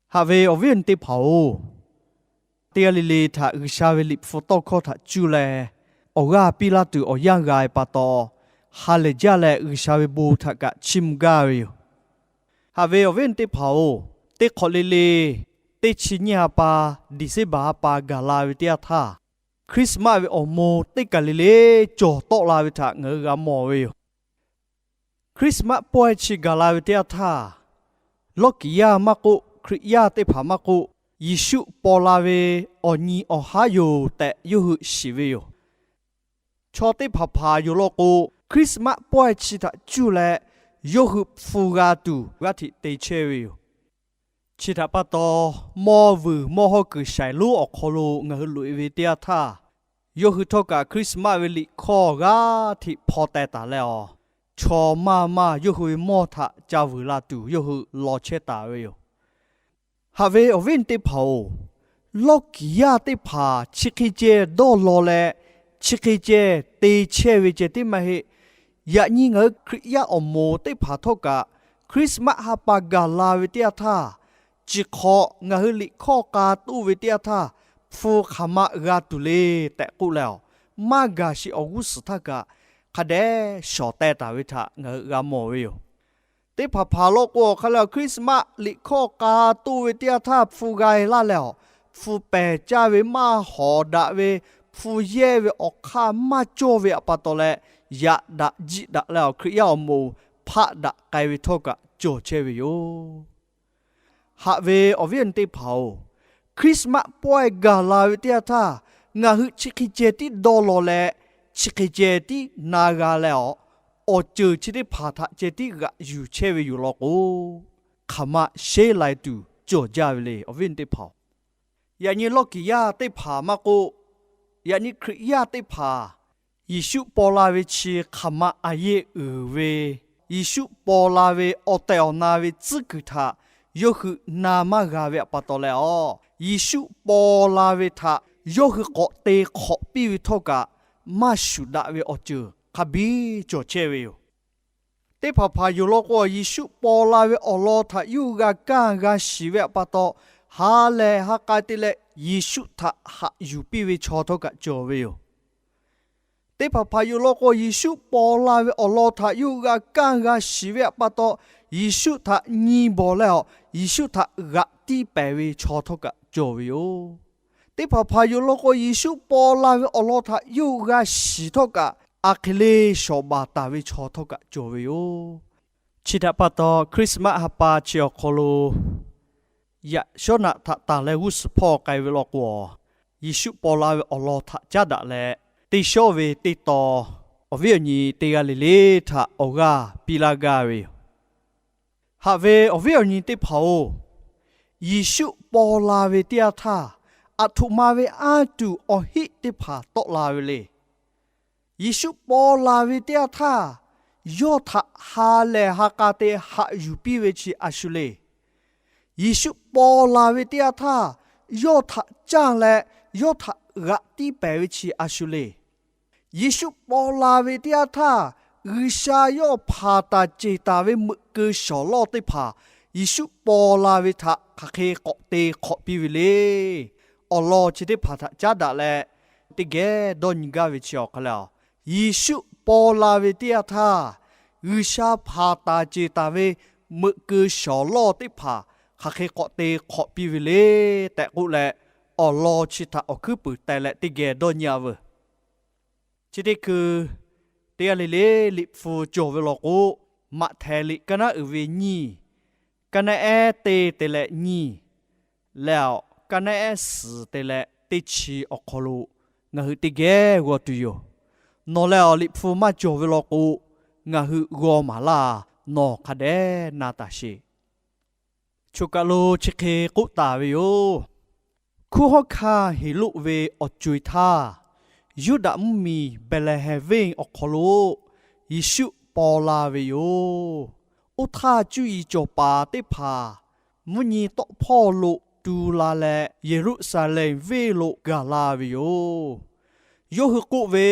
Haꞈ ve awˬ viˉ awˬ nyi teˇ hpaˍ-oˬ, teˇ g'aˇ le le htaꞈ G'uiˬsha ve Liꞈ hpu tawˇ hkawˇ htaꞈ cuˇ leh, awˬ g'aˇ piˇ laˇ tuˬ awˬ yanˇ g'a ve pa taw, ha lehˬ jaˇ leh G'uiˬsha ve bon htaꞈ kaꞈ chiˇ mvuh gaˇ ve yoˬ. Haꞈ ve awˬ viˉ awˬ nyi teˇ hpaˍ-oˬ, teˇ hk'awꞈ le le teˇ chi nyiˇ ha pa, December ha pa gaˬ la ve teˇ yanˇ htaˇ, Christmas ve awˬ moˍ teˇ kaˬ le le cawˬ tawˆ la ve htaꞈ ngaˬ hui g'a mawˬ ve yoˬ. Christmas pawehˇ chi gaˬ la ve teˇ yanˇ htaˇ, lawˇ kiˍ yaˇ maˇ k'oˆ, Hkriꞈ yaˇ teˇ hpaˍ maˇ k'oˆ, Yeˍsuˆ paw la ve awˬ nyi awˬ haˉ yoˬ tehꞈ yawˇ hui shiˍ ve yoˬ. Chaw teˇ hpaˍ hpaˍ yoˬ law k'o, Christmas pawehˇ chi htaꞈ cuˇ leh yawˇ hui hpfuh g'a tuˬ g'aˇ hteꞈ te chehˇ ve yoˬ. Chi htaꞈ pa taw, mawˇ vuiˬ mawˇ hawˉ kuiˬ shaiˍ lonˉ awˬ hk'aw lo ngaˬ hui loꞈ-e ve teˇ yanˇ htaˇ, yawˇ hui htawˇ kaꞈ Christmas ve liꞈ hkawˇ g'aˇ hteꞈ hpaw teh taˍ leh awˬ, chaw maˇ maˇ yawˇ hui ve mawˇ htaꞈ ca vuiˬ la tuˬ yawˇ hui law chehˇ taˍ ve yoˬ. Haꞈ ve awˬ viˉ awˬ nyi teˇ hpaˍ-oˬ, lawˇ kiˍ yaˇ teˇ hpaˍ chi hk'e ceh dawˇ law leh, chi hk'e ceh te chehˇ ve ceh tiˉ maˇ heˆ. Yaꞈ nyi ngaˬ hui Hkriꞈ yaˇ awˬ moˍ teˇ hpaˍ htawˇ kaꞈ, Christmas ha pa gaˬ la ve teˇ yanˇ htaˇ, chi hk'awꞈ ngaˬ hui liꞈ hkawˇ k'a toˆ ve teˇ yanˇ htaˇ, hpu hk'aˬ ma g'a tuˬ le tehꞈ k'oˆ leh awˬ, maˇ gaˬ sheˍ awˬ g'uˇ suhˍ htaˇ kaꞈ hk'a dehꞈ shawˍ teh taˍ ve htaꞈ ngaˬ hui g'a mawˬ ve yoˬ. Teˇ hpaˍ hpaˍ law k'o, awˬ hk'a leh Christmas liꞈ hkawˇ k'a toˆ ve teˇ yanˇ htaˇ hpu g'a-e laˇ leh awˬ, hpu pehˬ caˇ ve maˇ hawˍ daꞈ ve, hpu yehˇ ve awˬ hk'aˇ maˇ cawˇ ve pa taw leh, yaꞈ daꞈ jiˆ daꞈ leh awˬ, Hkriꞈ yaˇ awˬ moˍ hpaˆ daꞈ k'ai ve htawˇ kaꞈ cawˬ chehˇ ve yoˬ. Haꞈ ve awˬ viˉ awˬ nyi teˇ hpaˍ-oˬ, Christmas pawehˇ gaˬ la ve teˇ yanˇ htaˇ, ngaˬ hui chi hk'e ceh tiˉ dawˇ law leh, chi hk'e ceh tiˉ na g'a leh awˬ, awˬ ceuˬ chi teˇ hpaˍ htaꞈ ceh tiˉ g'aꞈ yuˬ chehˇ ve yoˬ law k'o, hk'aˬ ma sheˉ lai tuˬ cawˬ jaˇ ve le, awˬ viˉ awˬ nyi teˇ hpaˍ-oˬ. Yaꞈ nyi lawˇ kiˍ yaˇ teˇ hpaˍ maˇ k'oˆ, yaꞈ nyi Hkriꞈ yaˇ teˇ hpaˍ, Yeˍsuˆ paw la ve chi hk'aˬ ma a yehˇ uiˍ ve, Yeˍsuˆ paw la ve awˬ tehˬ awˬ na ve tcuhˉ kuiˬ htaꞈ yawˇ hui na maˇ g'a ve pa taw leh awˬ, Yeˍsuˆ paw la ve htaꞈ yawˇ hui k'awꞈ te hk'awꞈ piˇ ve htawˇ kaꞈ, maˇ shuˍ daꞈ ve awˬ ceuˬ hk'a biˇ cawˬ chehˇ ve yoˬ. Teˇ hpaˍ hpaˍ yoˬ law k'o, Yeˍsuˆ paw la ve awˬ lawn htaꞈ yawˇ hui g'a kaˇ g'a shiˍ ve pa taw, ha lehˬ ha k'a te leh Yeˍsuˆ htaꞈ haꞈ yuˬ piˇ ve chaw htawˇ kaꞈ cawˬ ve yoˬ. Teˇ hpaˍ hpaˍ yoˬ law k'o, Yeˍsuˆ paw la ve awˬ lawn htaꞈ yawˇ hui g'a kaˇ g'a shiˍ ve pa taw, Yeˍsuˆ htaꞈ nyi bawˬ leh awˬ, Yeˍsuˆ htaꞈ g'aꞈ tiˇ pehˍ ve chaw htawˇ kaꞈ cawˬ ve yoˬ. Teˇ hpaˍ hpaˍ yoˬ law k'o, Yeˍsuˆ paw la ve awˬ lawn htaꞈ yawˇ hui g'a shiˍ htawˇ kaꞈ, a hk'e le shawˍ baˬ taˍ ve chaw htawˇ kaꞈ cawˬ ve yoˬ. Chi htaꞈ pa taw, Christmas ha pa chi awˬ hk'aw lo yaꞈ shawˉ naꞈ htaꞈ tanˬ leh g'uˇ suhˍ hpawˇ k'ai ve law k'o, Yeˍsuˆ paw la ve awˬ lawn htaꞈ caˉ daꞈ leh, teˇ shawˉ ve teˇ taw awˬ viˉ awˬ nyi teˇ g'aˇ le le htaꞈ awˬ g'aˇ piˇ laˇ gaˇ ve yoˬ. Haꞈ ve awˬ viˉ awˬ nyi teˇ hpaˍ-oˬ, Yeˍsuˆ paw la ve teˇ yanˇ htaˇ, aˬ htoꞈ ma ve anˇ tuˬ awˬ heˆ teˇ hpaˍ tawˆ la ve le. Yeˍsuˆ paw la ve teˇ yanˇ htaˇ, yawˇ htaꞈ ha lehˬ ha k'a te haꞈ yuˬ piˇ ve chi a shu le. Yeˍsuˆ paw la ve teˇ yanˇ htaˇ, yawˇ htaꞈ caˇ leh yawˇ htaꞈ g'aꞈ tiˇ pehˍ ve chi a shu le. Yeˍsuˆ paw la ve teˇ yanˇ htaˇ, G'uiˬsha yawˇ hpanˍ taˍ ceˬ taˍ ve meuꞈ keu shawˍ lawˇ teˇ hpaˍ, Yeˍsuˆ paw la ve htaꞈ hk'aˬ hk'e k'awꞈ te hk'awꞈ piˇ ve le. Awˬ lawn chi teˇ hpaˍ htaꞈ caˉ daꞈ leh, teˇ geh dawˇ nyi gaˇ ve chi awˬ hk'a leh, Yeˍsuˆ paw la ve teˇ yanˇ htaˇ, G'uiˬsha hpanˍ taˍ ceˬ taˍ ve meuꞈ keu shawˍ lawˇ teˇ hpaˍ hk'aˬ hk'e k'awꞈ te hk'awꞈ piˇ ve le tehꞈ k'oˆ leh, awˬ lawn chi htaꞈ awˬ hkuiˉ puiˍ teh leh teˇ geh dawˇ nyi-a veuˬ. Chi teˇ hkui teˇ g'aˇ le le Liꞈ hpu cawˬ ve law k'o, Maꞈhtehˍ liꞈ kaˇ naˉ uiˍ ve nyiˇ, kaˇ naˉ ehˉ teˇ te leh nyiˇ, leh awˬ kaˇ naˉ ehˉ suhˍ te leh teˇ chi awˬ hk'aw lo ngaˬ hui teˇ geh g'aw tuˬ yoˬ. Nawˬ leh awˬ Liꞈ hpu maˇ cawˬ ve law k'o, ngaˬ hui g'aw maˍ laˇ. Nawˬ hk'a dehꞈ na taˍ sheˍ. Choˬ kaˬ lo chi hk'e k'oˆ taˍ ve yoˬ. Hkunˉ hawˉ hkanˇ Heˍroˆ ve awˬ co-e htaˇ, Yuˇdaꞈ mvuhˇmiˬ Behˍlehˍhehnˍ venˇ awˬ hk'aw lo Yeˍsuˆ paw la ve yoˬ. Oˇ htaˇ cuˇ yiˍ cawˬ paˍ teˇ hpaˍ mvuhˇ nyi tawˆ hpawˇ lo tu la leh, Yeˍruˆsaˍlehnˍ venˇ lo gaˬ la ve yoˬ. Yawˇ hui k'oˆ ve,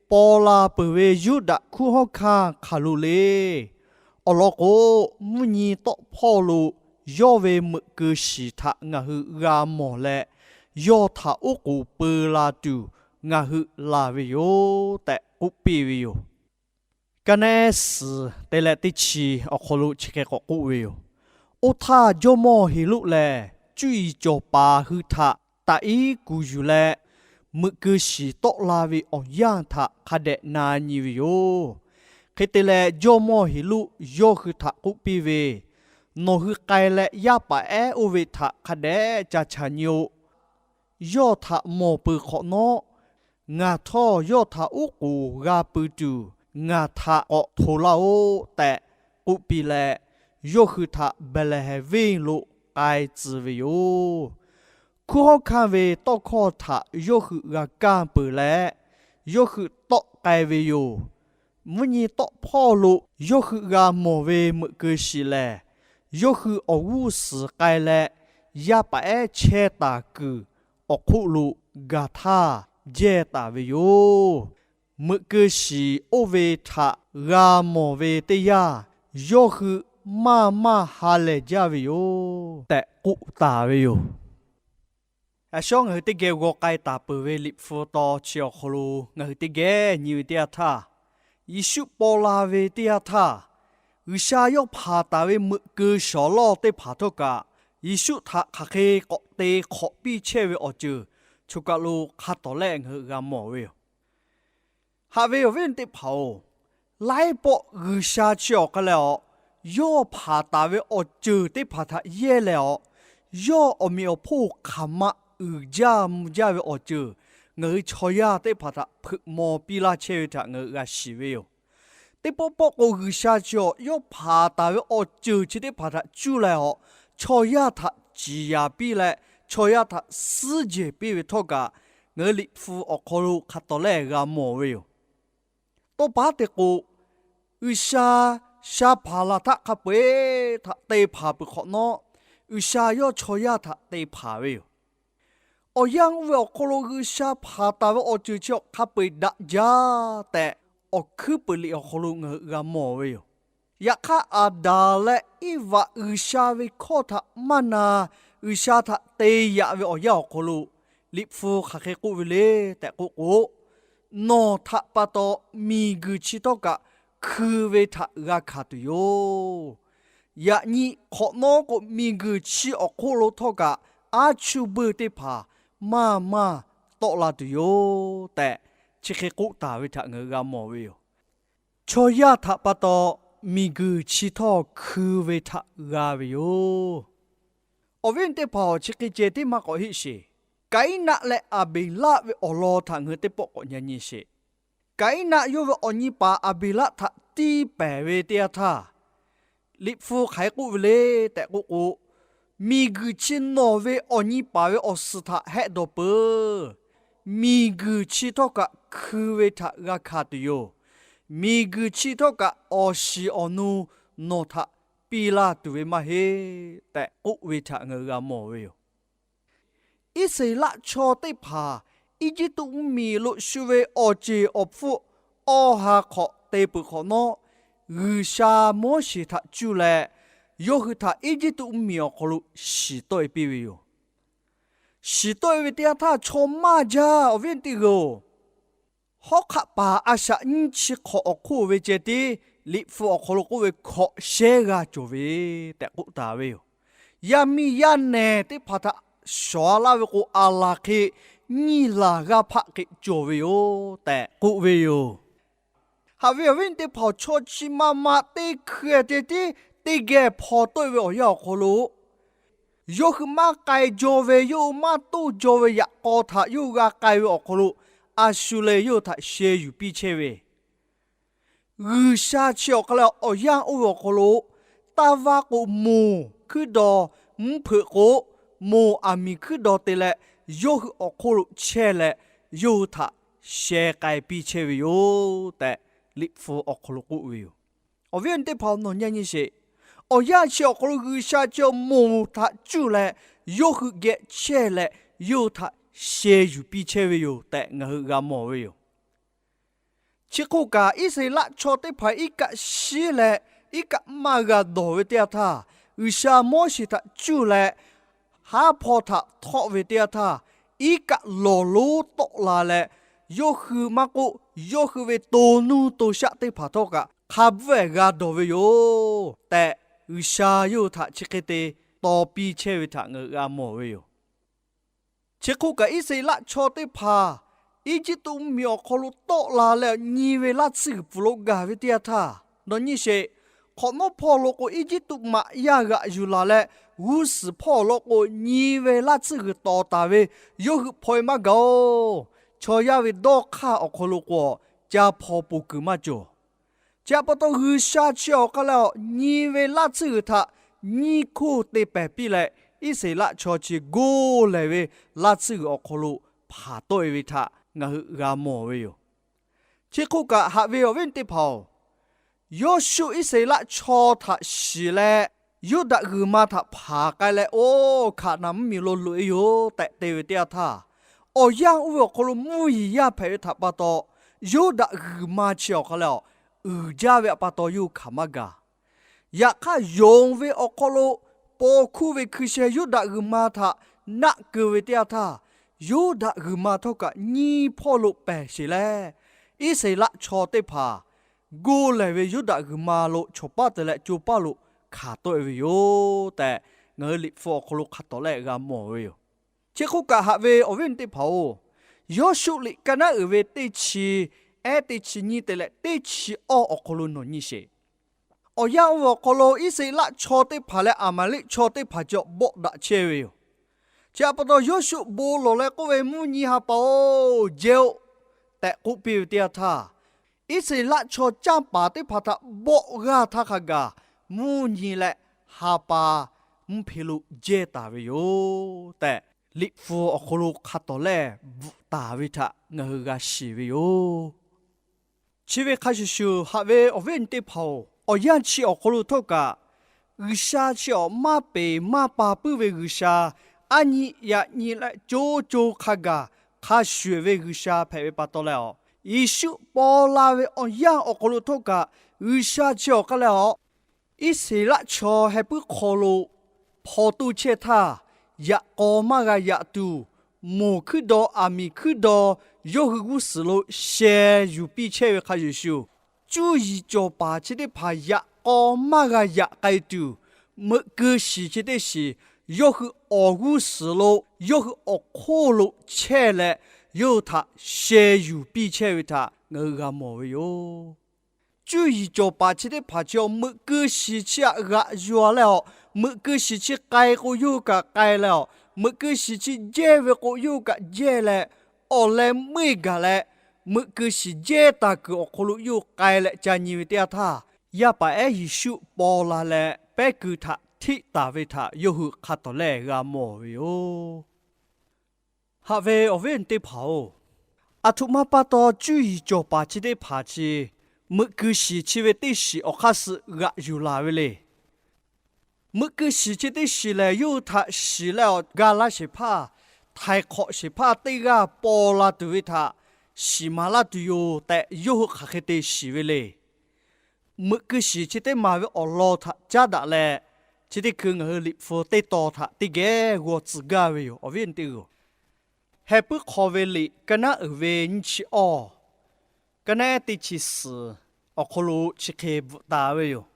Paw la peuˬ ve Yuˇdaꞈ hkunˉ hawˉ hkanˇ hk'aˬ lo le. Awˬ lawn k'o, mvuhˇ nyi tawˆ hpawˇ lo yawˇ ve meuꞈ keu shiˍ htaꞈ ngaˬ hui g'a mawˬ leh, yawˇ htaꞈ oˉ k'oˍ peu la tuˬ ngaˬ hui laˬ ve yoˬ tehꞈ k'oˆ piˇ ve yoˬ. Ka neˉ suhˍ te leh teˇ chi awˬ hk'aw lo chi hk'e k'awꞈ k'oˆ ve yoˬ. Oˇ htaˇ, jawˇmawˇ Heˍroˆ lehˬ cuˇ yiˍ cawˬ paˍ hui htaꞈ taꞈ iˉ kuˬ yuˬ leh, meuꞈ keu shiˍ tawˆ la ve awˬ yanˇ htaꞈ hk'a dehꞈ na nyi ve yoˬ. Hk'e te leh, jawˇmawˇ Heˍroˆ yawˇ hui htaꞈ k'oˆ piˇ ve, Nawˬ hui k'ai leh yaˇ paˍ ehˉ oˇ ve htaꞈ hk'a dehꞈ ca chaˬ nyi-o. Yawˇ htaꞈ mawˬ peuˬ hk'awꞈ nawˉ, ngaˬ htawˇ yawˇ htaꞈ oˉ k'oˍ g'a pui tuˬ ngaˬ htaꞈ k'awꞈ hto laˇ-oˆ tehꞈ k'oˆ piˇ leh, yawˇ hui htaꞈ Behˍlehˍhehnˍ venˇ lo k'ai tcuh ve yoˬ. Hkunˉ hawˉ hkanˇ ve tawˇ hkawˇ htaꞈ yawˇ hui g'a kaˇ peuˬ leh, yawˇ hui tawˆ k'ai ve yoˬ. Mvuhˇ nyi tawˆ hpawˇ lo yawˇ hui g'a mawˬ ve meuꞈ keu shiˍ lehˬ, yawˇ hui awˬ g'uˇ suhˍ k'ai leh, yaˇ paˍ ehˉ chehˇ taˍ kuiˬ awˬ hk'oˆ lo gaˬ htaˇ jehˇ taˍ ve yoˬ. Meuꞈ keu shiˍ oˇ ve htaꞈ g'a mawˬ ve teˇ yanˇ, yawˇ hui maˇ maˇ ha lehˬ jaˇ ve yoˬ tehꞈ k'oˆ taˍ ve yoˬ. Yaꞈ shawˉ ngaˬ hui teˇ geh g'aw k'ai taˍ peuˬ ve Liꞈ hpu taw chi awˬ hk'aw lo ngaˬ hui teˇ geh nyi ve teˇ yanˇ htaˇ, Yeˍsuˆ paw la ve teˇ yanˇ htaˇ, G'uiˬsha yawˇ hpanˍ taˍ ve meuꞈ keu shawˍ lawˇ teˇ hpaˍ htawˇ kaꞈ, Yeˍsuˆ htaꞈ hk'aˬ hk'e k'awꞈ te hk'awꞈ piˇ chehˇ ve awˬ ceuˬ choˬ kaˬ lo hk'a tawˍ lehˆ ngaˬ hui g'a mawˬ ve yoˬ. Haꞈ ve awˬ viˉ teˇ hpaˍ-oˬ, laiˉ pawˆ G'uiˬsha chi awˬ hk'a leh awˬ, yawˇ hpanˍ taˍ ve awˬ ceuˬ teˇ hpaˍ htaꞈ yehˇ leh awˬ, yawˇ awˬ meꞈ awˬ hponˇ hk'aˬ ma uiˍ jaˇ mvuh jaˇ ve awˬ ceuˬ ngaˬ hui chaw yaˇ teˇ hpaˍ htaꞈ hpeuꞈ maw piˇ laˇ chehˇ ve htaꞈ ngaˬ hui g'a shiˍ ve yoˬ. Teˇ pawˆ pawˆ k'o, G'uiˬsha chi awˬ yawˇ hpanˍ taˍ ve awˬ ceuˬ chi teˇ hpaˍ htaꞈ cuˇ leh awˬ, chaw yaˇ htaꞈ ciˍ yanˍ piˇ leh chaw yaˇ htaꞈ suhˉ jehˬ piˇ ve htawˇ kaꞈ, ngaˬ hui Liꞈ hpu awˬ hk'aw lo hk'a tawˍ lehˆ g'a mawˬ ve yoˬ. Tawˇ paˉ te k'o, G'uiˬsha sha hpanˍ laˬ htaˇ hk'a peu-eˬ htaꞈ te hpanˍ peuˬ hk'awꞈ nawˉ, G'uiˬsha yawˇ chaw yaˇ htaꞈ te hpanˍ ve yoˬ. Awˬ yanˇ oˇ ve awˬ hk'aw lo G'uiˬsha hpanˍ taˍ ve awˬ ceuˬ chi awˬ hk'a peu-eˬ daꞈ jaˇ tehꞈ, awˬ hkuiˉ peuˬ liꞈ awˬ hk'aw lo ngaˬ hui g'a mawˬ ve yoˬ. Yaꞈ hk'aˇ, Aˍdanˍ leh Eˇvaꞈ G'uiˬsha ve hkawˇ htaꞈ maˇ na, G'uiˬsha htaꞈ te yaꞈ ve awˬ yanˇ awˬ hk'aw lo, Liꞈ hpu hk'aˬ hk'e k'oˆ ve le tehꞈ k'oˆ k'o, Nawˬ htaꞈ pa taw miˬguiˬ chi htawˇ kaꞈ hkui ve htaꞈ g'a hkanˍ tuˬ yoˬ. Yaꞈ nyi hk'awꞈ nawˉ k'o, miˬguiˬ chi awˬ hk'oˆ lo htawˇ kaꞈ aˉ chuˇ beuˇ teˇ hpaˍ maˇ maˇ tawˆ la tuˬ yoˬ tehꞈ, chi hk'e k'oˆ taˍ ve htaꞈ ngaˬ hui g'a mawˬ ve yoˬ. Chaw yaˇ htaꞈ pa taw miˬguiˬ chi htawˇ hkui ve htaꞈ g'a ve yoˬ. Awˬ viˉ teˇ hpaˍ-oˬ, chi hk'e ceh tiˉ maˇ k'awꞈ heˆ sheˍ. Kaˍiˉnaˆ leh Aˍbeˍlaˆ ve awˬ lawn htaꞈ ngaˬ hui teˇ pawˆ k'awꞈ nyi nyi sheˍ. Kaˍiˉnaˆ yawˇ ve awˬ nyi paˍ Aˍbeˍlaˆ htaꞈ tiˇ pehˍ ve teˇ yanˇ htaˇ, Liꞈ hpu hk'aˬ hk'e k'oˆ ve le tehꞈ k'oˆ k'o, miˬguiˬ chi nawˬ ve awˬ nyi paˍ ve awˬ suhˍ htaꞈ hehˆ dawˬ peuˬ. Miˬguiˬ chi htawˇ kaꞈ hkui ve htaꞈ g'a hkanˍ tuˬ yoˬ. Miˬguiˬ chi htawˇ kaꞈ awˬ shiˍ awˬ nu nawˬ htaꞈ piˇ laˇ tuˬ ve maˇ heˆ tehꞈ k'oˆ ve htaꞈ ngaˬ hui g'a mawˬ ve yoˬ. Iˉsaˍreˍlaˆ chaw teˇ hpaˍ Eˇjiˇtuꞈ mvuhˇmiˬ lo shu ve awˬ ceˬ awˬ hpfuhˇ awˬ ha hk'awꞈ te peuˬ hk'awꞈ nawˉ, G'uiˬsha Moˉseˍ htaꞈ cuˇ leh, yawˇ hui htaꞈ Eˇjiˇtuꞈ mvuhˇmiˬ awˬ hk'aw lo shiˍ tawˆ-e piˇ ve yoˬ. Shiˍ tawˆ-e ve teˇ yanˇ htaˇ, chaw maˇ jaˇ, awˬ viˉ teˇ g'aˇ-oˬ, hawˉ hk'aˆ paˍ a shaꞈ nyiˇ chi hk'awꞈ awˬ hk'oˆ ve ceh tiˉ Liꞈ hpu awˬ hk'aw lo k'oˆ ve hkawꞈ shehˉ g'aˇ cawˬ ve tehꞈ k'oˆ taˍ ve yoˬ. Yaˇ miˇ yaˇ nehˬ teˇ hpaˍ htaꞈ shawˍ-a laˇ ve k'o, aˬ laˬ hk'e nyiˇ laˬ g'aˇ hpaˆ hk'e cawˬ ve yoˬ tehꞈ k'oˆ ve yoˬ. Haꞈ ve awˬ viˉ teˇ hpaˍ-oˬ, chaw chi ma ma teˇ hkui-e ceh tiˉ teˇ geh hpaw tawˆ-e ve awˬ yanˇ awˬ hk'aw lo, yawˇ hui maˇ k'ai jaw ve, yawˇ hui maˇ toˇ jaw ve yaꞈ k'aw htaꞈ yawˇ hui g'a k'ai ve awˬ hk'aw lo, a shu leh yawˇ hui htaꞈ sheh yuˬ piˇ chehˇ ve G'uiˬsha chi awˬ hk'a leh awˬ yanˇ oˇ ve awˬ hk'aw lo, taˇ vaˇ k'o moˬ hkuiˉ daw, mvuhˇ hpeuꞈ k'o moˬ aˬ miˍ hkuiˉ daw te leh, yawˇ hui awˬ hk'oˆ lo chehˇ leh, yawˇ hui htaꞈ sheh k'ai piˇ chehˇ ve yoˬ tehꞈ, Liꞈ hpu awˬ hk'aw lo k'oˆ ve yoˬ. Awˬ viˉ awˬ nyi teˇ hpaˍ-oˬ, nawˬ nyi nyi sheˍ. Awˬ yanˇ chi awˬ hk'aw lo G'uiˬsha chi moˬ htaꞈ cuˇ leh, yawˇ hui geh chehˇ leh, yawˇ hui htaꞈ sheh yuˬ piˇ chehˇ ve yoˬ tehꞈ ngaˬ hui g'a mawˬ ve yoˬ. Chi hk'oˆ kaꞈ, Iˉsaˍreˍlaˆ chaw teˇ hpaˍ iˉ kaˆ shiˉ leh iˉ kaˆ maˇ g'a dawˬ ve teˇ yanˇ htaˇ, G'uiˬsha Moˉseˍ htaꞈ cuˇ leh haˉ hpaw htaꞈ htawˆ ve teˇ yanˇ htaˇ, iˉ kaˆ lawˬ lonˉ tawˆ la leh, yawˇ hui maˇ k'oˆ, yawˇ hui ve to nuˇ to shaˆ teˇ hpaˍ htawˇ kaꞈ hk'a bvuhˆ-ehˍ g'a dawˬ ve yoˬ tehꞈ, G'uiˬsha yawˇ hui htaꞈ chi hk'e te taw piˇ chehˇ ve htaꞈ ngaˬ hui g'a mawˬ ve yoˬ. Chi hk'oˆ kaꞈ, Iˉsaˍreˍlaˆ chaw teˇ hpaˍ Eˇjiˇtuꞈ mvuhˇmiˬ awˬ hk'aw lo tawˆ la leh, nyi ve laˇ tsuhˇ g'uiˬ pfuhˍ lo gaˬ ve teˇ yanˇ htaˇ, nawˬ nyi sheˍ. Hk'awꞈ nawˉ hpawˇ lo k'o, Eˇjiˇtuꞈ maꞈ yaˇ g'aꞈ yuˬ laˬ leh, g'uˇ suhˍ hpawˇ awˬ lawn k'o, nyi ve laˇ tsuhˇ g'uiˬ tawˍ taˍ ve yawˇ hui hpaw-e maˇ gaˬ-oˬ. Chaw yaˇ ve dawˇ hk'aˇ awˬ hk'aw lo k'o, ca hpaw poˬ kuiˬ maˇ cawˬ. Chi htaꞈ pa taw, G'uiˬsha chi awˬ hk'aˇ lehˬ, nyi ve laˇ tsuhˇ g'uiˬ htaꞈ nyiˇ hkoˇ te pehˍ piˇ leh, Iˉsaˍreˍlaˆ chaw chi goˇ lehˬ ve laˇ tsuhˇ g'uiˬ awˬ hk'aw lo hpanˍ tawˆ-e ve htaꞈ ngaˬ hui g'a mawˬ ve yoˬ. Chi hk'oˆ kaꞈ, haꞈ ve awˬ viˉ awˬ nyi teˇ hpaˍ-oˬ, Yawˇshuˆ Iˉsaˍreˍlaˆ chaw htaꞈ shiˍ leh, Yuˇdaꞈ g'uiˬ ma htaꞈ hpanˍ k'ai leh, oˇ Hkaˍnanˍ mvuhˇmiˬ lo loꞈ-e yoˬ tehꞈ te ve teˇ yanˇ htaˇ, awˬ yanˇ oˇ ve awˬ hk'aw lo mvuhˇ yeˬ yaˇ hpehꞈ ve htaꞈ pa taw, Yuˇdaꞈ g'uiˬ ma chi awˬ hk'aˇ lehˬ, uiˍ jaˇ ve htaꞈ pa taw yawˇ hui hkanˍ maˇ gaˬ. Yaꞈ hk'aˇ, yonˍ ve awˬ hk'aw lo paw hkuˇ ve hkui sheh Yuˇdaꞈ g'uiˬ ma htaꞈ naˆ keu ve teˇ yanˇ htaˇ, Yuˇdaꞈ g'uiˬ ma htawˇ kaꞈ nyiˇ hpawˇ lo pehˬ sheˬ leh, Iˉsaˍreˍlaˆ chaw teˇ hpaˍ goˇ lehˬ ve Yuˇdaꞈ g'uiˬ ma lo chawˬ paˇ te leh co paˇ lo hkanˍ tawˆ-e ve yoˬ tehꞈ, ngaˬ hui Liꞈ hpu awˬ hk'aw lo hk'a tawˍ lehˆ g'a mawˬ ve yoˬ. Chi hk'oˆ kaꞈ, haꞈ ve awˬ viˉ awˬ nyi teˇ hpaˍ-oˬ, Yawˇshuˆ liꞈ ka naˉ uiˍ ve teˇ chi, ehˉ teˇ chi nyiˇ te leh teˇ chi awˇ awˬ hk'aw lo nawˬ nyi sheˍ. Awˬ yanˇ oˇ ve awˬ hk'aw lo Iˉsaˍreˍlaˆ chaw teˇ hpaˍ leh Aˍmaˍriˆ chaw teˇ hpaˍ cawˬ bawˆ daꞈ chehˇ ve yoˬ. Chi htaꞈ pa taw, Yawˇshuˆ bon lawˬ leh k'oˆ ve, Mvuhˇ nyi ha pa-oˬ, jehˇ-oˆ tehꞈ k'oˆ piˇ ve teˇ yanˇ htaˇ, Iˉsaˍreˍlaˆ chaw canˇ paˍ teˇ hpaˍ htaꞈ bawˆ g'aˇ htaˇ hk'a gaˬ, mvuhˇ nyi leh ha pa mvuhˇ hpe lo jehˇ taˍ ve yoˬ tehꞈ, Liꞈ hpu awˬ hk'aw lo hk'a tawˍ lehˆ bvuhꞈ taˍ ve htaꞈ ngaˬ hui g'a shiˍ ve yoˬ. Chi ve hk'a shuˍ shuˍ, haꞈ ve awˬ viˉ awˬ nyi teˇ hpaˍ-oˬ, awˬ yanˇ chi awˬ hk'aw lo htawˇ kaꞈ, G'uiˬsha chi awˬ maˇ peˍ maˇ pa puiˉ ve G'uiˬsha, aˉ nyi yaꞈ nyi leh co co hk'a gaˬ hk'a shuˍ ve G'uiˬsha hpehꞈ ve pa taw leh, Yeˍsuˆ paw la ve awˬ yanˇ awˬ hk'aw lo htawˇ kaꞈ, G'uiˬsha chi awˬ hk'aˇ lehˬ, Iˉsaˍreˍlaˆ chaw heh puiˉ hk'aw lo hpaw toˇ chehˇ htaˇ, yaꞈ k'aw maˇ g'a yaꞈ tuˬ, moˬ hkuiˉ daw aˬ miˍ hkuiˉ daw yawˇ hui g'uˇ suhˍ lo sheh yuˬ piˇ chehˇ ve hk'a shuˍ shuˍ, cuˇ yiˍ cawˬ paˍ chi teˇ hpaˍ yaꞈ k'aw maˇ g'a yaꞈ k'ai tuˬ, meuꞈ keu shiˍ chi teˇ shiˍ yawˇ hui awˬ g'uˇ suhˍ lo, yawˇ hui awˬ hk'oˆ lo chehˇ leh, yawˇ hui htaꞈ sheh yuˬ piˇ chehˇ ve htaꞈ ngaˬ hui g'a mawˬ ve yoˬ. Cuˇ yiˍ cawˬ paˍ chi teˇ hpaˍ chi awˬ meuꞈ keu shiˍ chi htaꞈ g'aꞈ yuˬ-a leh awˬ, meuꞈ keu shiˍ chi k'ai k'o yawˇ hui kaꞈ k'ai leh awˬ, meuꞈ keu shiˍ chi jehˇ ve k'o yawˇ hui kaꞈ jehˇ leh, awˬ leh meuˇ gaˬ leh, meuꞈ keu shiˍ jehˇ taˍ kuiˬ awˬ hk'aw lo yawˇ hui k'ai leh ca nyi ve teˇ yanˇ htaˇ, yaˇ paˍ ehˉ Yeˍsuˆ paw la leh pehˉ keu htaꞈ hteˆ taˍ ve htaꞈ yawˇ hui hk'a tawˍ lehˆ g'a mawˬ ve yoˬ. Haꞈ ve awˬ viˉ awˬ nyi teˇ hpaˍ-oˬ, aˬ htoꞈ ma pa taw cuˇ yiˍ cawˬ paˍ chi teˇ hpaˍ chi meuꞈ keu shiˍ chi ve teˇ shiˍ awˬ hk'aˇ suh g'aꞈ yuˬ laˬ ve le. Meuꞈ keu shiˍ chi teˇ shiˍ lehˬ, yawˇ hui htaꞈ shiˍ leh awˬ ga laˇ shehˍ hpaˇ, htaiˍ hk'awꞈ shehˍ hpaˇ teˇ g'aˇ paw la tuˬ ve htaꞈ shiˍ maˍ laˇ tuˬ yoˬ tehꞈ, yawˇ hui hk'aˬ hk'e te shiˍ ve le. Meuꞈ keu shiˍ chi teˇ maˬ ve awˬ lawn htaꞈ caˉ daꞈ leh, chi teˇ hkui ngaˬ hui Liꞈ hpu teˇ tawn htaꞈ teˇ geh g'aw tcuh gaˇ ve yoˬ, awˬ viˉ awˬ nyi teˇ g'aˇ-oˬ. Heh puiˉ hk'aw ve liꞈ ka naˉ uiˍ ve nyiˇ chi awˇ, ka naˉ teˇ chi suhˍ awˬ hk'aw lo chi hk'e bvuhꞈ taˍ ve yoˬ.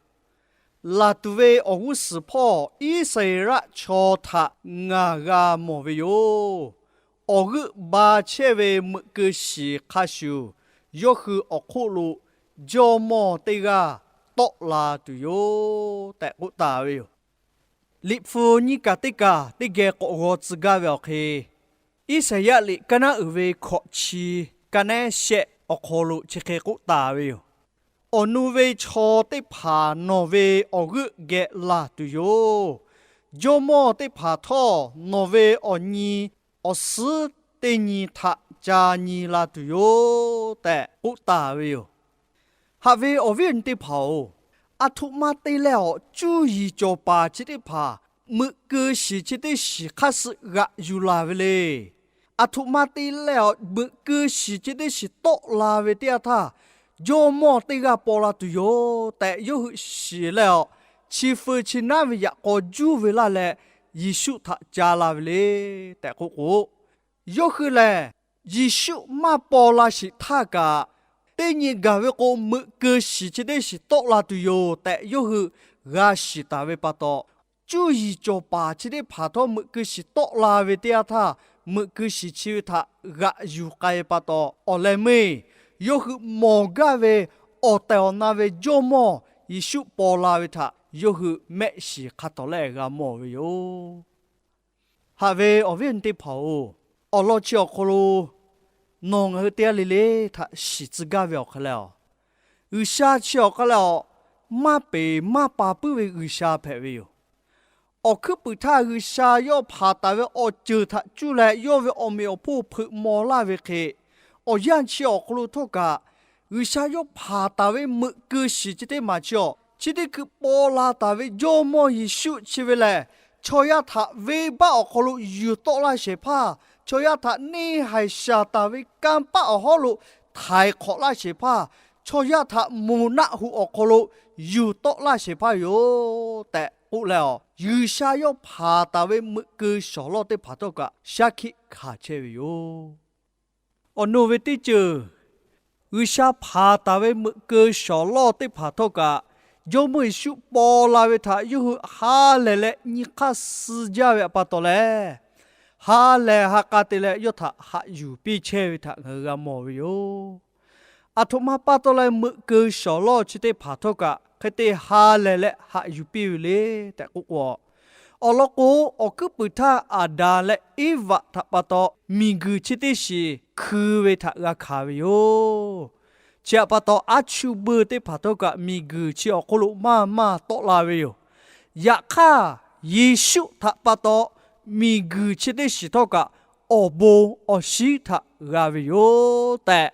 Laˬ tuˬ ve awˬ g'uˇ suhˍ hpawˇ Iˉsaˍreˍlaˆ chaw htaꞈ ngaˬ g'a mawˬ ve yoˬ. Awˬ g'euˆ ba chehˇ ve meuꞈ keu shiˍ hk'a shuˍ, yawˇ hui awˬ hk'oˆ lo jawˇmawˇ teˇ g'aˇ tawˆ la tuˬ yoˬ tehꞈ k'oˆ taˍ ve yoˬ. Liꞈ hpu nyiˇ kaˬ teˇ kaˬ teˇ geh k'awꞈ g'aw tcuh gaˇ ve awˬ hk'e, Iˉsaˍyaˆ liꞈ ka naˉ uiˍ ve hkawꞈ chi, ka naˉ shehˆ awˬ hk'aw lo chi hk'e k'oˆ taˍ ve yoˬ. Awˬ nu ve chaw teˇ hpaˍ nawˬ ve awˬ g'euˆ geh laˬ tuˬ yoˬ. Jawˇmawˇ teˇ hpaˍ htawˇ nawˬ ve awˬ nyi awˬ suhˉ teˇ nyi htaꞈ ca nyi la tuˬ yoˬ tehꞈ k'oˆ taˍ ve yoˬ. Haꞈ ve awˬ viˉ awˬ nyi teˇ hpaˍ-oˬ, aˬ htoꞈ ma te leh awˬ cuˇ yiˍ cawˬ paˍ chi teˇ hpaˍ meuꞈ keu shiˍ chi teˇ shiˍ hk'aˇ suh g'aꞈ yuˬ laˬ ve le. Aˬ htoꞈ ma te leh awˬ meuꞈ keu shiˍ chi teˇ shiˍ tawˆ la ve teˇ yanˇ htaˇ, jawˇmawˇ teˇ g'aˇ paw la tuˬ yoˬ tehꞈ yawˇ hui shiˍ leh awˬ, chi feu chi naˉ ve yaꞈ k'aw juˇ ve laˇ leh, Yeˍsuˆ htaꞈ ca la ve le tehꞈ k'oˆ k'o, yawˇ hui lehˬ Yeˍsuˆ maˇ paw la sheˍ htaˇ kaꞈ, teˇ nyi gaˬ ve k'o meuꞈ keu shiˍ chi teˇ shiˍ tawˆ la tuˬ yoˬ tehꞈ yawˇ hui g'a shiˍ taˍ ve pa taw, cuˇ yiˍ cawˬ paˍ chi teˇ hpaˍ htawˇ meuꞈ keu shiˍ tawˆ la ve teˇ yanˇ htaˇ, meuꞈ keu shiˍ chi ve htaꞈ g'aꞈ yuˬ k'ai ve pa taw, awˬ leh meuˇ yawˇ hui mawˬ gaˇ ve awˬ tehˬ awˬ na ve Jawˇ mawˇ Yeˍsuˆ paw la ve htaꞈ yawˇ hui mehˆ shiˍ hk'a tawˍ lehˆ g'a mawˬ ve yoˬ. Haꞈ ve awˬ viˉ awˬ nyi teˇ hpaˍ-oˬ, awˬ lawn chi awˬ hk'aw lo nawˬ ngaˬ hui teˇ g'aˇ le le htaꞈ shiˍ tcuh gaˇ ve awˬ hk'aw lehˬ, G'uiˬsha chi awˬ hk'aw lehˬ, maˇ peˍ maˇ pa puiˉ ve G'uiˬsha hpehꞈ ve yoˬ. Awˬ hkuiˉ puiˍ htaˇ G'uiˬsha yawˇ hpanˍ taˍ ve awˬ ceuˬ htaꞈ cuˇ leh yawˇ ve awˬ meꞈ awˬ hponˇ hpeuꞈ maw laˇ ve hk'e, awˬ yanˇ chi awˬ hk'aw lo htawˇ kaꞈ, G'uiˬsha yawˇ hpanˍ taˍ ve meuꞈ keu shiˍ chi teˇ maˬ chi awˬ chi teˇ hkui paw la taˍ ve Jawˇ mawˇ Yeˍsuˆ chi ve lehˬ, chaw yaˇ htaꞈ venˇbaˆ awˬ hk'aw lo yuˬ tawˆ laˇ shehˍ hpaˇ, chaw yaˇ htaꞈ neˇ haiˬ shaˍ taˍ ve kanˇ paˆ awˬ hawˉ lo htaiˍ hk'awꞈ laˇ shehˍ hpaˇ, chaw yaˇ htaꞈ moˬ naˆ hoꞈ awˬ hk'aw lo yuˬ tawˆ laˇ shehˍ hpaˇ yoˬ tehꞈ k'oˆ leh, G'uiˬsha yawˇ hpanˍ taˍ ve meuꞈ keu shawˍ lawˇ teˇ hpaˍ htawˇ kaꞈ shaˉ hkiˆ hkanˍ chehˇ ve yoˬ. Awˬ nu ve teˇ ceuˬ, G'uiˬsha hpanˍ taˍ ve meuꞈ keu shawˍ lawˇ teˇ hpaˍ htawˇ kaꞈ, Jawˇmawˇ Yeˍsuˆ paw la ve htaꞈ yawˇ hui ha lehˬ leh nyi hk'aˇ suh jaˇ ve pa taw leh, ha lehˬ ha k'a te leh yawˇ htaꞈ haꞈ yuˬ piˇ chehˇ ve htaꞈ ngaˬ hui g'a mawˬ ve yoˬ. Aˬ htoꞈ ma pa taw leh meuꞈ keu shawˍ lawˇ chi teˇ hpaˍ htawˇ kaꞈ hk'e te ha lehˬ leh haꞈ yuˬ piˇ ve le tehꞈ k'oˆ k'o, awˬ lawn k'o, awˬ hkuiˉ puiˍ htaˇ Aˍdanˍ leh Eˇvaꞈ htaꞈ pa taw miˬguiˬ chi teˇ shiˍ hkui ve htaꞈ g'a hkanˍ ve yoˬ. Chi htaꞈ pa taw, aˉ chuˇ buiˇ teˇ hpaˍ htawˇ kaꞈ miˬguiˬ chi awˬ hk'oˆ lo maˇ maˇ tawˆ la ve yoˬ. Yaꞈ hk'aˇ, Yeˍsuˆ htaꞈ pa taw miˬguiˬ chi teˇ shiˍ htawˇ kaꞈ awˬ bon awˬ shinˉ htaꞈ g'a ve yoˬ tehꞈ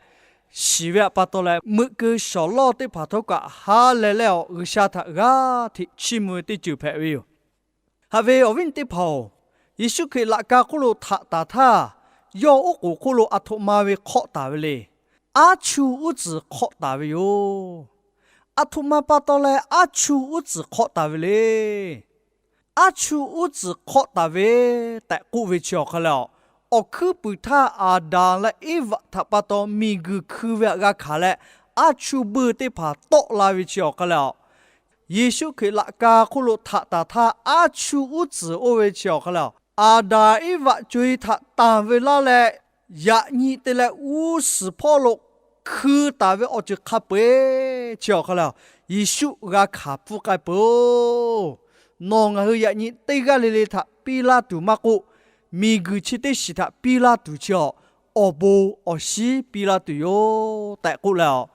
shiˍ ve htaꞈ pa taw leh, meuꞈ keu shawˍ lawˇ teˇ hpaˍ htawˇ kaꞈ ha lehˬ leh awˬ G'uiˬsha htaꞈ g'aˇ hteꞈ chiˇ mvuh ve teˇ ceuˬ hpehꞈ ve yoˬ. Haꞈ ve awˬ viˉ teˇ hpaˍ-oˬ, Yeˍsuˆ Hkriꞈ laꞈ ka hk'oˆ lo htaꞈ taˍ htaˇ, yawˇ oˉ k'oˍ hk'oˆ lo aˬ htoꞈ ma ve hk'awˆ taˍ ve le. Aˉ chuˇ uˉ tcuhˍ hk'awˆ taˍ ve yoˬ. Aˬ htoꞈ ma pa taw leh aˉ chuˇ uˉ tcuhˍ hk'awˆ taˍ ve le. Aˉ chuˇ uˉ tcuhˍ hk'awˆ taˍ ve tehꞈ k'oˆ ve chi awˬ hk'aw lehˬ, awˬ hkuiˉ puiˍ htaˇ Aˍdanˍ leh Eˇvaꞈ htaꞈ pa taw miˬguiˬ hkui ve htaꞈ g'a hkanˍ leh, aˉ chuˇ buiˇ teˇ hpaˍ tawˆ la ve chi awˬ hk'aw lehˬ, Yeˍsuˆ Hkriꞈ laꞈ ka hk'oˆ lo htaꞈ taˍ htaˇ aˉ chuˇ uˉ tcuhˍ oˇ ve chi awˬ hk'aw lehˬ, Aˍdanˍ Eˇvaꞈ co-e htaꞈ tanˬ ve laˇ leh, yaꞈ nyi te leh g'uˇ suhˍ hpawˇ lo hkui taˍ ve awˬ ceuˬ hk'a peu-eˬ chi awˬ hk'aw lehˬ, Yeˍsuˆ g'a hkanˍ pfuhˇ k'ai peuˬ-oˬ. Nawˬ ngaˬ hui yaꞈ nyi teˇ g'aˇ le le htaꞈ piˇ laˇ tuˬ maˇ k'oˆ, miˬguiˬ chi teˇ shiˍ htaꞈ piˇ laˇ tuˬ chi awˬ, awˬ bon awˬ shinˉ piˇ laˇ tuˬ yoˬ tehꞈ k'oˆ leh,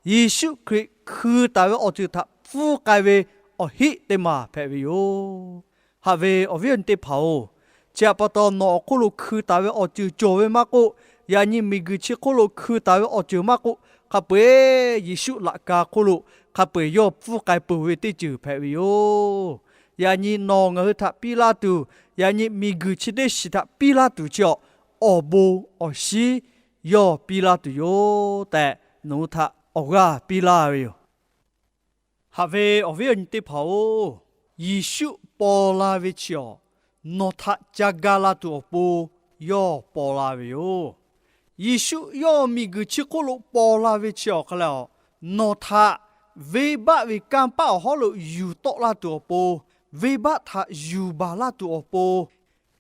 Yeˍsuˆ Hkriꞈ hkui taˍ ve awˬ ceuˬ htaꞈ pfuhˇ k'ai ve awˬ heˆ teˇ maˬ hpehꞈ ve yoˬ. Haꞈ ve awˬ viˉ awˬ nyi teˇ hpaˍ-oˬ, chi htaꞈ pa taw nawˬ awˬ hk'oˆ lo hkui taˍ ve awˬ ceuˬ cawˬ ve maˇ k'oˆ, yaꞈ nyi miˬguiˬ chi hk'oˆ lo hkui taˍ ve awˬ ceuˬ maˇ k'oˆ, hk'a peu-eˬ Yeˍsuˆ laꞈ ka hk'oˆ lo hk'a peu-eˬ yawˇ pfuhˇ k'ai peuˬ ve teˇ ceuˬ hpehꞈ ve yoˬ. Yaꞈ nyi nawˬ ngaˬ hui htaꞈ piˇ laˇ tuˬ, yaꞈ nyi miˬguiˬ chi teˇ shiˍ htaꞈ piˇ laˇ tuˬ chi awˬ, awˬ bon awˬ shinˉ yawˇ piˇ laˇ tuˬ yoˬ tehꞈ, nawˬ hui htaꞈ awˬ g'aˇ piˇ laˇ ve yoˬ. Haꞈ ve awˬ viˉ awˬ nyi teˇ hpaˍ-oˬ, Yeˍsuˆ paw la ve chi awˬ, nawˬ htaꞈ ca ga la tuˬ awˬ pon yawˇ paw la ve yoˬ. Yeˍsuˆ yawˇ miˬguiˬ chi hk'oˆ lo paw la ve chi awˬ hk'aw lehˬ, nawˬ htaꞈ venˇbaˆ ve kanˇ paˆ awˬ hawˉ lo yuˬ tawˆ laˇ tuˬ awˬ pon, venˇbaˆ htaꞈ yuˬ baˬ laˇ tuˬ awˬ pon,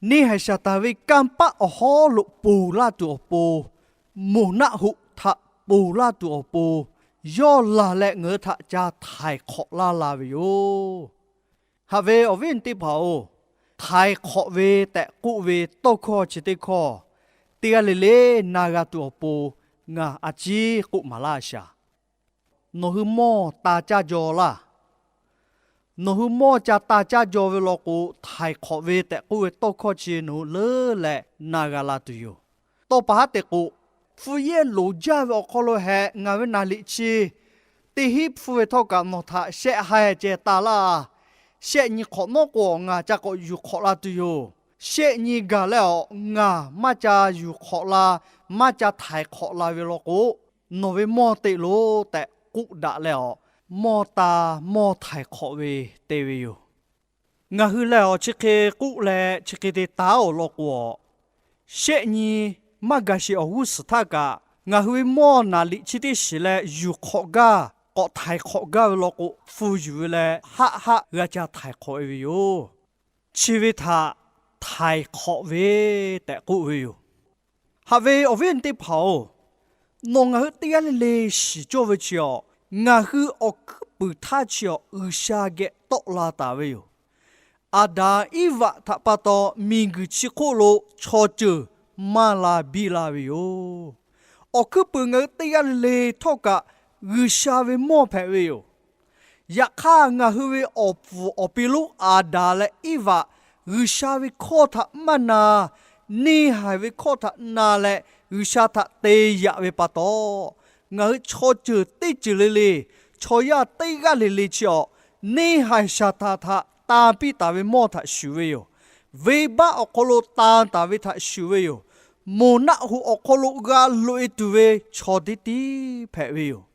neˇ haiˬ shaˍ taˍ ve kanˇ paˆ awˬ hawˉ lo ponˬ laˇ tuˬ awˬ pon, moˬ naˆ hoꞈ htaꞈ ponˬ laˇ tuˬ awˬ pon, yawˇ laˬ leh ngaˬ hui htaꞈ ca htaiˍ hk'awꞈ laˇ la ve yoˬ. Haꞈ ve awˬ viˉ awˬ nyi teˇ hpaˍ-oˬ, htaiˍ hk'awꞈ ve tehꞈ k'oˆ ve tawˇ hkawˇ chi teˇ hkawˇ, teˇ g'aˇ le le na g'a tuˬ awˬ pon ngaˬ a ciˉ k'oˆ maˍ laˇ shaˍ. Nawˬ hui mawˇ ta caˇ jaw laˇ. Nawˬ hui mawˇ ca ta caˇ jaw ve law k'o, htaiˍ hk'awꞈ ve tehꞈ k'oˆ ve tawˇ hkawˇ chi nawˬ hui leuˉ leh na g'a la tuˬ yoˬ. Tawˇ pa haˉ te k'o, hpfuhˇ yehˇ loˍ jaˇ ve awˬ hk'aw lo hehꞈ ngaˬ ve naˍ liꞈ chi teˇ hinˉ hpfuhˇ ve htawˇ kaꞈ nawˬ htaꞈ shehˆ haiˬ ceh taˍ laˇ. Shehˆ nyi hk'awꞈ nawˉ k'o, ngaˬ ca k'awꞈ yuˬ hk'awꞈ la tuˬ yoˬ. Shehˆ nyi gaˬ leh awˬ, ngaˬ maˇ ca yuˬ hk'awꞈ la, maˇ ca htaiˍ hk'awꞈ la ve law k'o, nawˬ ve mawˇ te loˬ tehꞈ k'oˆ daꞈ leh awˬ, mawˇ ta mawˇ htaiˍ hk'awꞈ ve te ve yoˬ. Ngaˬ hui lehˬ, awˬ chi hk'e k'oˆ leh chi hk'e te taˉ-oˬ law k'o, shehˆ nyi maˇ ga sheˍ awˬ g'uˇ suhˍ htaˇ kaꞈ, ngaˬ hui ve mawˇ naˍ liꞈ chi teˇ shiˍ leh yuˬ hk'awꞈ gaˇ, k'awꞈ htaiˍ hk'awꞈ gaˇ ve law k'o, hpu yuˬ ve leh haˆ haˆ g'a ca htaiˍ hk'awꞈ e ve yoˬ. Chi ve htaꞈ htaiˍ hk'awꞈ ve tehꞈ k'oˆ ve yoˬ. Haꞈ ve awˬ viˉ awˬ nyi teˇ hpaˍ-oˬ, nawˬ ngaˬ hui teˇ g'aˇ le le shiˍ cawˇ ve chi awˬ, ngaˬ hui awˬ hkuiˉ puiˍ htaˇ chi awˬ G'uiˬsha geh tawˆ la taˍ ve yoˬ. Aˍdanˍ Eˇvaꞈ htaꞈ pa taw miˬguiˬ chi hk'oˆ lo chaw ceuˬ maˇ la biˇ la ve yoˬ. Awˬ hkuiˉ puiˍ ngaˬ hui teˇ g'aˇ le le htawˇ kaꞈ G'uiˬsha ve mawˇ hpehꞈ ve yoˬ. Yaꞈ hk'aˇ, ngaˬ hui ve awˬ pfuhˍ awˬ pi lonˉ Aˍdanˍ leh Eˇvaꞈ G'uiˬsha ve hkawˇ htaꞈ maˇ na, neˇ haiˬ ve hkawˇ htaꞈ na leh G'uiˬsha htaꞈ te yaꞈ ve pa taw, ngaˬ hui chaw ceuˬ teˇ ceuˬ le le, chaw yaˇ teˇ g'aˇ le le chi awˬ, neˇ haiˬ Saˍtanˍ htaꞈ tan piˇ taˍ ve mawˇ htaꞈ shuˍ ve yoˬ. Venˇbaˆ awˬ hk'aw lo tan taˍ ve htaꞈ shuˍ ve yoˬ. Moˬ naˆ hoꞈ awˬ hk'aw lo g'a loꞈ-e tuˬ ve chaw teˇ tiˉ hpehꞈ ve yoˬ.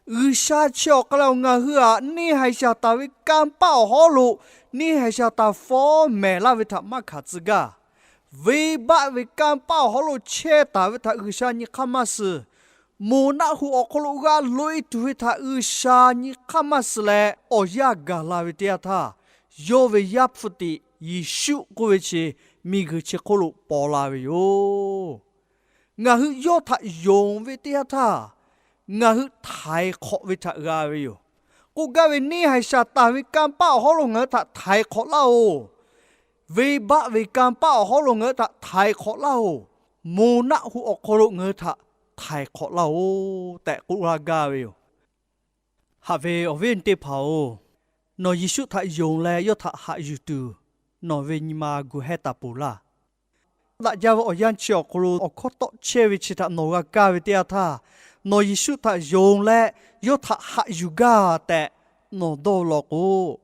G'uiˬsha chi awˬ hk'aw lo ngaˬ hui-aꞈ, neˇ haiˬ Saˍtanˍ ve kanˇ paˆ awˬ hawˉ lo neˇ haiˬ Saˍtanˍ fawˉ mehˍ laˇ ve htaꞈ maˇ hkanˍ tcuh gaˇ. Venˇbaˆ ve kanˇ paˆ awˬ hawˉ lo chehˇ taˍ ve htaꞈ G'uiˬsha nyi hk'aˇ maˇ suh. Moˬ naˆ hoꞈ awˬ hk'aw lo g'a loꞈ-e tuˬ ve htaꞈ G'uiˬsha nyi hk'aˇ maˇ suh leh awˬ yanˇ gaˬ la ve teˇ yanˇ htaˇ, yawˇ ve Yaˇ hpu tiꞈ Yeˍsuˆ k'oˆ ve chi miˬguiˬ chi hk'oˆ lo paw la ve yoˬ. Ngaˬ hui yawˇ htaꞈ yonˍ ve teˇ yanˇ htaˇ, ngaˬ hui htaiˍ hk'awꞈ ve htaꞈ g'a ve yoˬ. K'oˆ gaˇ ve, neˇ haiˬ Saˍtanˍ ve kanˇ paˆ awˬ hawˉ lo ngaˬ hui htaꞈ htaiˍ hk'awꞈ laˇ-oˬ. Venˇbaˆ ve kanˇ paˆ awˬ hawˉ lo ngaˬ hui htaꞈ htaiˍ hk'awꞈ laˇ-oˬ. Moˬ naˆ hoꞈ awˬ hk'aw lo ngaˬ hui htaꞈ htaiˍ hk'awꞈ laˇ-oˬ tehꞈ k'oˆ laˇ gaˇ ve yoˬ. Haꞈ ve awˬ viˉ awˬ nyi teˇ hpaˍ-oˬ, nawˬ Yeˍsuˆ htaꞈ yonˍ leh yawˇ htaꞈ haꞈ yuˬ tuˬ, nawˬ ve nyi ma gu hehˇ taˍ peuˬ laˇ. Daꞈ jaˇ ve awˬ yanˇ chi awˬ hk'aw lo awˬ hkawˇ tawˆ chehˇ ve chi htaꞈ nawˬ g'a kaˇ ve teˇ yanˇ htaˇ, nawˬ Yeˍsuˆ htaꞈ yonˍ leh yawˇ htaꞈ haꞈ yuˬ gaˇ tehꞈ nawˬ dawˇ ve law k'o,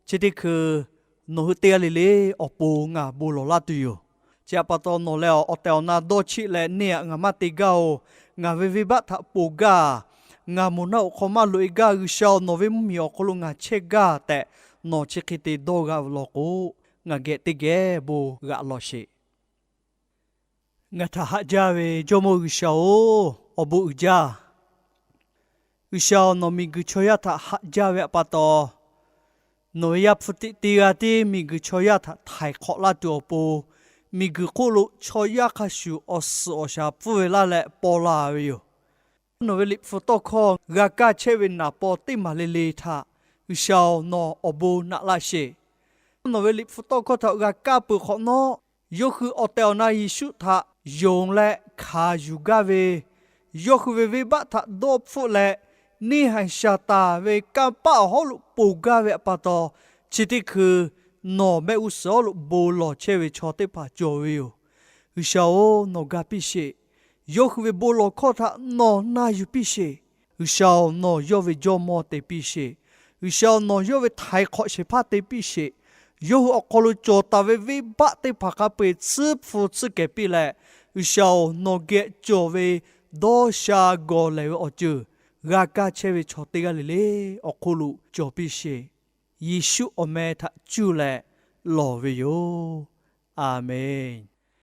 chi teˇ hkui nawˬ hui teˇ g'aˇ le le awˬ pon ngaˬ bon lawˬ laˇ tuˬ yoˬ. Chi htaꞈ pa taw, nawˬ leh awˬ tehˬ awˬ na dawˇ cheˆ leh, neˇ-aꞈ, ngaˬ maˇ te gaˇ-oˬ. Ngaˬ ve venˇbaˆ htaꞈ ponˬ gaˇ. Ngaˬ moˬ naˆ hoꞈ hk'aw maˇ loꞈ-e gaˇ. G'uiˬsha-oˬ, nawˬ ve mvuhˇmiˬ awˬ hk'aw lo ngaˬ chehˇ gaˇ tehꞈ nawˬ chi hk'e te dawˇ g'a ve law k'o, ngaˬ geh teˇ geh bon g'aꞈ lawˬ sheˍ. Ngaˬ htaꞈ haꞈ jaˇ ve Jawˇmawˇ G'uiˬsha-oˬ, awˬ bon uiˍ jaˇ. G'uiˬsha-oˬ, nawˬ miˬguiˬ chaw yaˇ htaꞈ haꞈ jaˇ ve htaꞈ pa taw, nawˬ ve Yaˇ hpu tiꞈ te g'a tiˉ miˬguiˬ chaw yaˇ htaꞈ htaiˍ hk'awꞈ laˇ tuˬ awˬ pon, miˬguiˬ hk'oˆ lo chaw yaˇ hk'a shuˍ awˬ suhˍ awˬ shaˍ pfuhˇ ve laˇ leh paw la ve yoˬ. Nawˬ ve Liꞈ hpu tawˇ hkawˇ g'a kaˇ chehˇ ve naˍ paw teˇ maˬ le le htaꞈ G'uiˬsha-oˬ, nawˬ awˬ bon naꞈ laˇ sheˍ. Nawˬ ve Liꞈ hpu tawˇ hkawˇ htaꞈ g'a kaˇ peuˬ hk'awꞈ nawˉ, yawˇ hui awˬ tehˬ awˬ na Yeˍsuˆ htaꞈ yonˍ leh hkanˍ yuˬ gaˇ ve, yawˇ hui ve venˇbaˆ htaꞈ dawˇ hpfuhˆ leh, neˇ haiˬ Saˍtanˍ ve kanˇ paˆ awˬ hawˉ lo ponˬ gaˇ ve htaꞈ pa taw, chi teˇ hkui nawˬ mehˆ g'uˇ suhˍ awˉ lo bon lawˬ chehˇ ve chaw teˇ hpaˍ cawˬ ve yoˬ. G'uiˬsha-oˬ, nawˬ ga piˇ sheˍ. Yawˇ hui ve bon lawˬ hkawˇ htaꞈ nawˬ na yuˬ piˇ sheˍ. G'uiˬsha-oˬ, nawˬ yawˇ ve Jawˇmawˇ te piˇ sheˍ. G'uiˬsha-oˬ, nawˬ yawˇ ve htaiˍ hk'awꞈ shehˍ hpaˇ te piˇ sheˍ. Yawˇ hui awˬ hk'aw lo cawˬ taˍ ve venˇbaˆ teˇ hpaˍ hk'a peu-eˬ tsuhˇ hpu tsuhˇ kehˬ piˇ leh, G'uiˬsha-oˬ, nawˬ geh cawˬ ve dawˇ sha gawˬ lehˬ ve awˬ ceuˬ g'a kaˇ chehˇ ve chaw teˇ g'aˇ le le awˬ hk'oˆ lo cawˬ piˇ sheˍ. Yeˍsuˆ awˬ meh htaꞈ cuˇ leh lawˬ ve yoˬ. A menˬ.